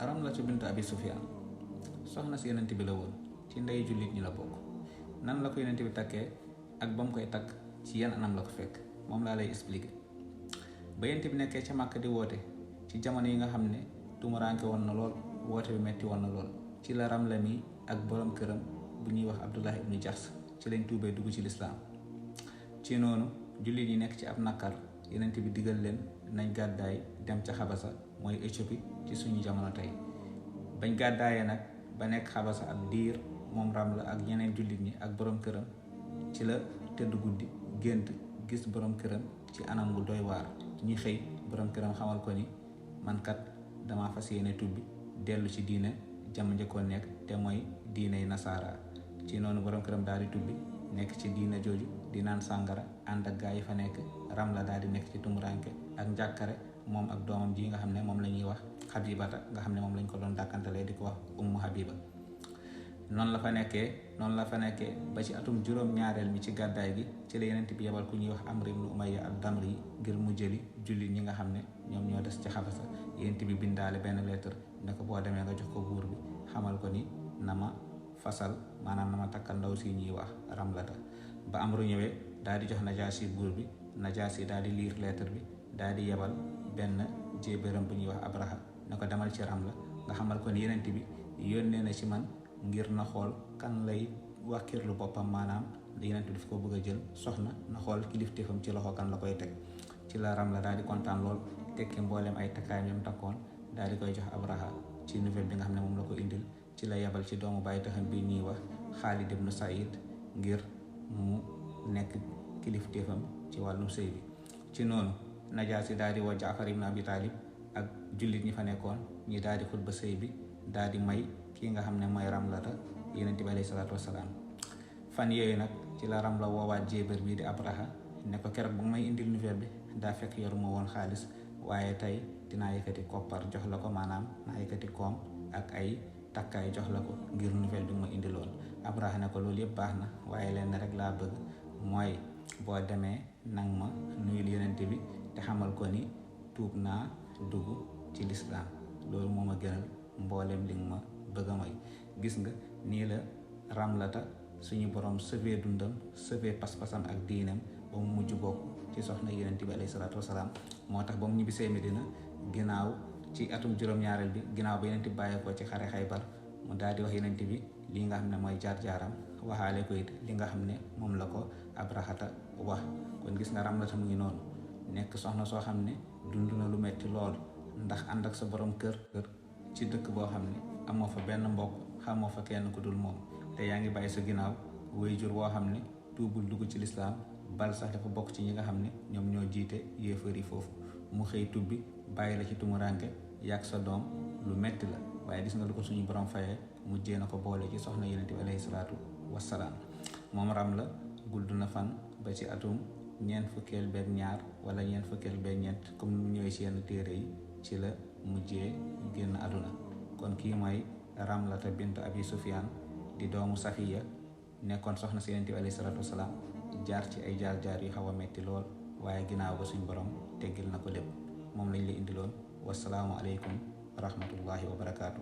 Ramlatu bint Abi Sufyaan soxna si yonent bi la woon, ci ndey jullit ñi la bokk. nan la ko yonent bi takkee ak ba mu koy takk ci yan anam la ko fekk, moom laa lay expliquer. ba yonent bi nekkee ca Màkka di woote ci jamono yi nga xam ne tumuraanke woon na lool, woote bi metti woon na lool, ci la Ramla mi ak borom këram bu ñuy wax Abdullah ibnu Jaxs ci lañ tuubee dugg ci lislaam. ci noonu jullit yi nekk ci ab nakar, yonent bi digal leen nañ gàddaay dem ca Xabasa, mooy Éthiopie ci suñu jamono tey. bañ gàddaayee nag ba nekk Xabasa ab diir, moom Ramla ak ñeneen jullit ñi ak borom këram, ci la tëdd guddi gént gis borom këram ci anam gu doy waar. ñi xëy borom këram xamal ko ni man kat dama fas yéene tubbi dellu ci diine jam njëkkoon nekk, te mooy diiney nasaara. ci noonu borom këram daal di tubbi nekk ci diina jooju di naan sàngara ànd ak gaa yi fa nekk. Ramla daal di nekk ci tumuranke ak njàkkare, moom ak doomam ji nga xam ne moom la ñuy wax Habibata, nga xam ne moom lañ ko doon dàkkantalee di ko wax Ummu Habiba. noonu la fa nekkee ba ci atum juróom-ñaareel mi ci gàddaay gi, ci la yonent bi yebal ku ñuy wax Amr ibn Umayya ad-Damri ngir mu jëli jullit ñi nga xam ne ñoom ñoo des ci Xabasa. yonent bi bindaale benn lettre ne ko boo demee nga jox ko buur bi, xamal ko ni na ma fasal, maanaam na ma takkal ndaw si ñuy wax Ramlata. ba Amru ñëwee daal di jox Najaasi buur bi, Najaasi daal di liir lettre bi, daal di yebal benn jéebéram bu ñuy wax Abraha ne ko demal ci Ramla nga xamal ko ni yonent bi yónnee na ci man ngir na xool kan lay wàkkirlu boppam, maanaam yonent bi daf ko bëgg a jël soxna, na xool kilifteefam ci loxo kan la koy teg. ci la Ramla daal di kontaan lool, tekki mboolem ay takkaayam yam takkoon, daal di koy jox Abraha ci nouvelle bi nga xam ne moom la ko indil. ci la yebal ci doomu bàyyi taxam bi ñuy wax Xaalid ibnu Saïd ngir mu nekk kilifteefam ci wàllum sëy bi. ci noonu Najaasi daal di woo Jaafar ibnu Abi Taalib ak jullit ñi fa nekkoon, ñi daal di xutba sëy bi, daal di may kii nga xam ne mooy Ramlata yonent bi alayhi salaatu wasalaam. fan yooyu nag ci la Ramla woowaat jéebër bii di Abraha ne ko keroog bu may indil nouvelle bi daa fekk yoruma woon xaalis, waaye tey dinaa yëkkati koppar jox la ko, maanaam naa yëkkati koom ak ay takkaay jox la ko ngir nouvelle bi ma indiloon. Abraha ne ko loolu yëpp baax na, waaye leen rek laa bëgg, mooy boo demee nang ma nuyul yonent bi te xamal ko ni tuub naa dugg ci lislaam. loolu moo ma gënal mboolem li nga ma bëgg a may. gis nga nii la Ramlata suñu borom sëfee dundam, sëfee pas-pasam ak diinam ba mu mujj bokk ci soxna yonent bi alayhi salaatu wasalaam. moo tax ba mu ñibbisee Medina ginnaaw ci atum juróom-ñaareel bi, ginnaaw ba yonent bi bàyyeekoo ci xare Xaybar, mu daal di wax yonent bi li nga xam ne mooy jaar-jaaram, waxaale ko it li nga xam ne moom la ko Abrahata wax. kon gis nga Ramlata mu ngi noonu nekk soxna soo xam ne dund na lu metti lool, ndax ànd ak sa borom kër ci dëkk boo xam ne amoo fa benn mbokk, xamoo fa kenn ku dul moom, te yaa ngi bàyyi sa ginnaaw waajur woo xam ne tuubul dugg ci lislaam, bal sax dafa bokk ci ñi nga xam ne ñoom ñoo jiite yéefar yi foofu. mu xëy tubbi bàyyi la ci tumuranke yàgg sa doom, lu metti la, waaye gis nga lu ko suñu borom fayee, mujjee na ko boole ci soxna yonent bi alayhi salaatu wassalaam. moom Ramla gudd na fan ba ci atum ñeent fukkeel beeg ñaar wala ñeent fukkeel beeg ñeent, comme mu ñëwee ci yenn téere yi, ci la mujjee génn àdduna. kon kii mooy Ramlata bint Abi Sufyaan di doomu Safiya, nekkoon soxna si yonent bi alayhi salaatu wassalaam, jaar ci ay jaar-jaar yu xaw a metti lool, waaye ginnaaw ba suñ borom teggil na ko lépp. moom lañ la indiloon. wasalaamu aleykum wa rahmatullahi wa barakaatu.